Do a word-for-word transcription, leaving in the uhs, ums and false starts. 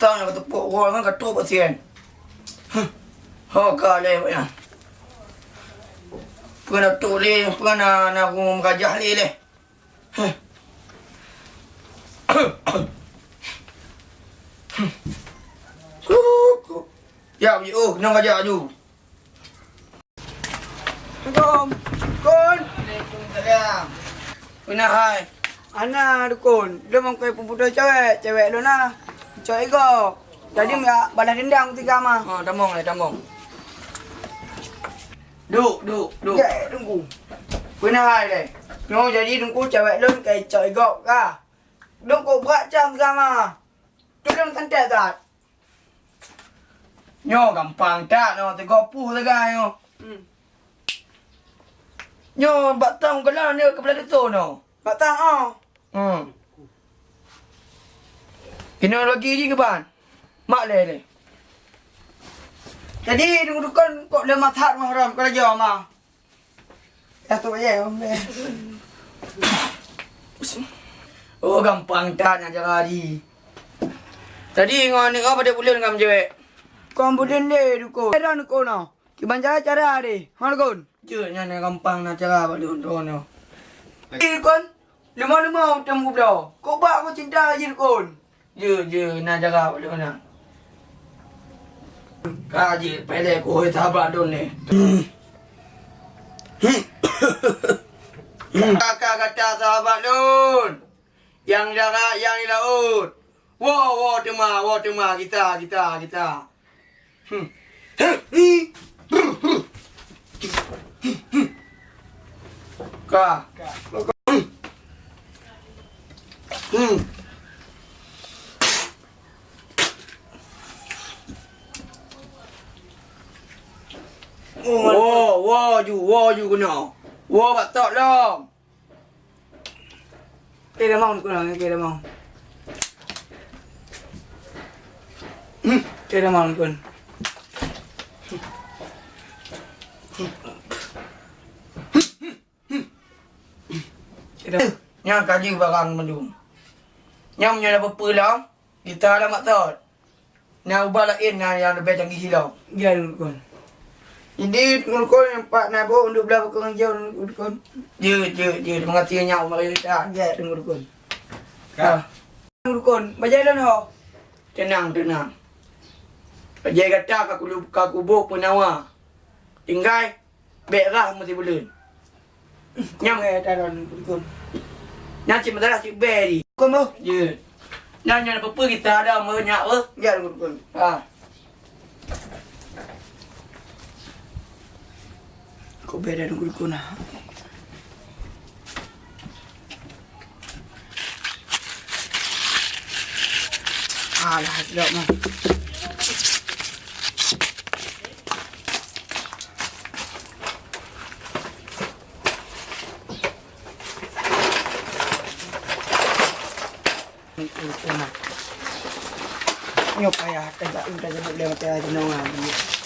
Ka teupok uroe ngon ka trok pasien. Huh. Ho ka lé awak nyan. Peue na trok lé, peue na, na ureueng meurajah lé lé. Huh. Huh. Huh. Jak, oh, nyoe ka jak laju. Assalamualaikum. Dukon. Waalaikumsalam. Peue na hai? Hana, Dukon. Lôn meukai peuputoh cewek, cewek lôn na. Cok ego. Jadi, oh, ya, balas dendam keu tiga ma. Ha, tamong lé, tamong. Duek, duek, duek. Ya, Teungku. Peue na hai lé? Nyoe jadi Teungku cewek lôn kai cok ego ka. Lôn kok brat cam tiga ma. Tulông santai that. Nyoe gampang that nyoe, teugok puih sagai nyoe. Hmm. Nyoe bak tang keunan nyoe keubelah dusun nyoe. Bak tang, oh. Hmm. Keunoe lagi jih keuban. Mak lé lé. Jadi, dukon kok lé mat that Muharram keu raja ma. Dah tu ye, Om. Oh, gampang that nyang cara di. Tadi ngon ni, oh, pada buleuen ngam jawek. Kon buleuen lé, Dukon. Ada Dukon, oh. Kiban cara-cara deh. Ha, Dukon. Jeuet nyan gampang na cara bak lôn, Dukon, oh. Eh, Dukon. Leumo-leumo utem gubloe. Kok bak ku cinta jih, Dukon. Jeuet, jeuet, na jaga bak lôn na. Ka jeuet, peureulèe keuhôi sahabat lôn nyoe. Ka, ka gata sahabat lôn. Nyang darat, nyang di laôt. Woe, woe teuma, woe teuma, gita, gita, gita. Ka. Hmm. Woe, woe ju, woe ju keunoe. Woe bak tok lom. Oke, dah mau, Dukon, oke, dah mau. Hmm, oke, dah mau, Dukon. Oke, dah. Nyan ka jeuet barang mandum. Nyan meunyoe na peue-peue lom, gita lam maksud. Na ubat laén na nyang leubeh canggih silom. Ya, Dukon. Jadi, Dukon, nyang pat na boh, untuk blah bukon hijau, Dukon. Jeuet, jeuet, jeuet. Terima kasih, nyak, Umar Rita. Ya, Dukon. Ka. Dukon, bajai lôn ho. Tenang, tenang. Bajai gata ka kulu-, ka kuboh peunawa. Tinggai. Bèk rhah meusibuleuen. Nyang, eh, talon, Dukon. Nyang cit meusalah cit bèk di. Dukon, boh. Ye. Nyang, nyang peue-peue gita ada meunyak, boh. Ya, Dukon. Ha. Kok beda, Dukon, Dukon, ah. Alah, sedap mah. Nyoe payah, kan tak, tak sebut dia macam tu, nyoe.